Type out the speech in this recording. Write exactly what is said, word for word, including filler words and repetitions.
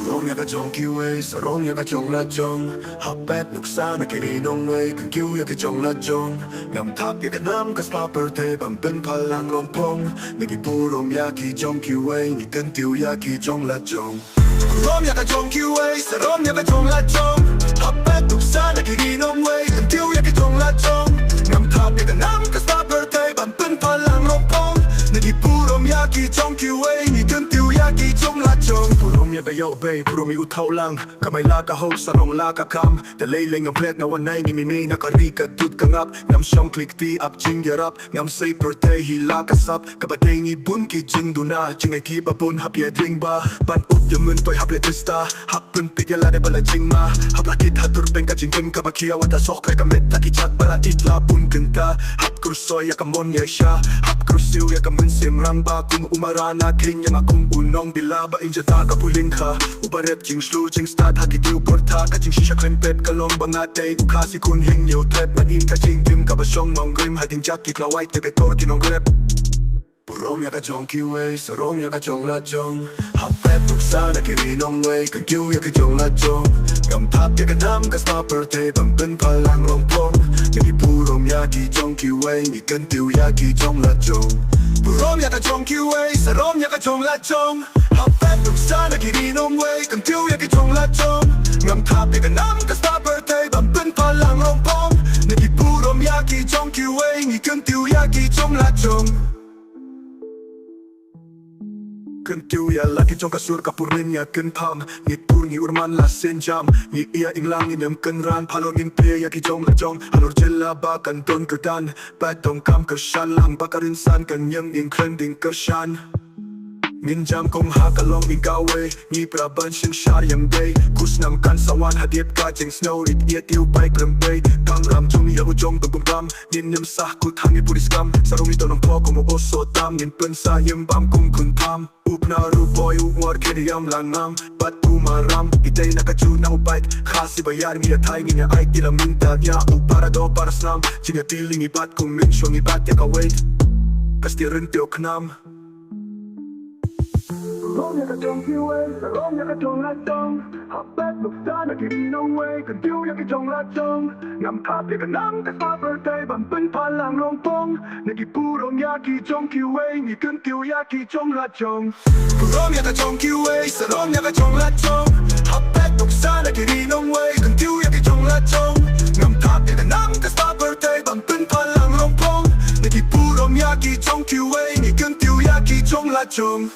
Burom ïa ka jong kiwei, sarong ïa ka jong la jong. Hap peit nuksa na ki ri nongwei, kyntiew ïa ki jong la jong. Ngam thap ïa ka nam ka spah pyrthei, ban pynpaw lang long phong. Na ki burom ïa ki jong kiwei, ngi kyntiew ïa ki jong la jong. Burom ïa ka jong kiwei, sarong ïa ka jong la jong. Hap peit nuksa na ki ri nongwei, kyntiew ïa ki jong la jong. Ngam thap ïa ka nam ka spah pyrthei, ban pynpaw lang long phong. Na ki burom ïa ki jong kiwei, ngi kyntiew ïa ki jong la jong. Burom ïa ka ïew bei, burom ïa u thaw lang. Kamai la ka hok, sarong la ka kam. Te lei lei ngam plet na wan nai, ngi mih mih na ka ri ka tut ka ngap. Ngam shong klik ti ap jingïarap. Ngam sei pyrthei hi la ka sap. Kaba dei ngi bun ki jingduna, jingïeit kiba bun hap ïa dring ba. Ban up ïa myntoi hap leh tista. Hap pynpeit ïa lade ba la jingma. Hap la kit ha dur peng ka jingim kaba khia, wat da sok kre ka met da ki jat ba la it la bun kynta. Hap kyrsiewsih ïa ka mon ïa sha. Hap kyrsiewsih ïa ka mynsiem rangbah kum u Maharana King ïa nga kum u nongbylla ba in jata ka pulin kha. U baret jingshlur jingstad ha ki tiew pyrthei ka jingshisha khlem pep ka long ba nga dei u Khasi khun hynñiew trep. Ban im ka jingim kaba shong nongrim ha ding jaka ki klawai te betor ki nongrep. Burom ïa ka jong kiwei, sarong ïa ka jong la jong. Hap peit nuksa na ki ri nongwei, kyntiew ïa ki jong la jong. Ngam thap ïa ka nam ka spah pyrthei, ban pynpaw lang long phong. Na ki burom ïa ki jong kiwei, ngi kyntiew ïa ki jong la jong. Burom ïa ka jong kiwei, sarong ïa ka jong la jong. Hap peit nuksa na ki ri nongwei, kyntiew ïa ki jong la jong. Ngam thap ïa ka nam ka spah pyrthei, ban pynpaw lang long phong. Na ki burom ïa ki jong kiwei, ngi kyntiew ïa ki jong la jong. Kyntiew ïa la ki jong ka sur ka pyrthei ïa kynpham. Ngi pur ngi urman la synjam. Ngi ïa inglang ngi nym kynran, phalor ngin plie ïa ki jong la jong. Halor jylla ba kan don kyrdan. Ba donkam kyrshan lang ba ka rynsan kan ïeng, ngin kren ding kyrshan. Ngin jam kum ha ka long ngi kawei, ngi pra ban synshar ïa dei. Khusnam kan sa wan hadien ka jingsngew rit ïa tiew bai khlem bei. Kam ram jong ïa u jong bym bam, ngin nym sah kut ha ngi puri skam. Sarong ngi to nongpok kum u oso tam, ngin pynsa ïem bam kum kynpham. Upna ru boi u war kene ïam langam, bat u maram, i dei na ka ju na u bike. Khasi ba ïar ngi ïa thai ngi ïa ai ki la mynta ïa u para do para snam. Jingïa tili ngi bat kum mynshuwa ngi bat ïa kawei. Ka steering teo khnam. Burom ïa ka jong kiwei, sarong ïa ka jong la jong. Hap peit nuksa na ki ri nongwei, kyntiew ïa ki jong la jong. Ngam thap ïa ka nam ka spah pyrthei, ban pynpaw lang long phong. Na ki burom ïa ki jong kiwei, ngi kyntiew ïa ki jong la jong. Burom ïa ka jong kiwei, sarong ïa ka jong la jong. Hap peit nuksa na ki ri nongwei, kyntiew ïa ki jong la jong. Ngam thap ïa ka nam ka spah pyrthei, ban pynpaw lang long phong. Na ki burom ïa ki jong kiwei, ngi kyntiew ïa ki jong la jong.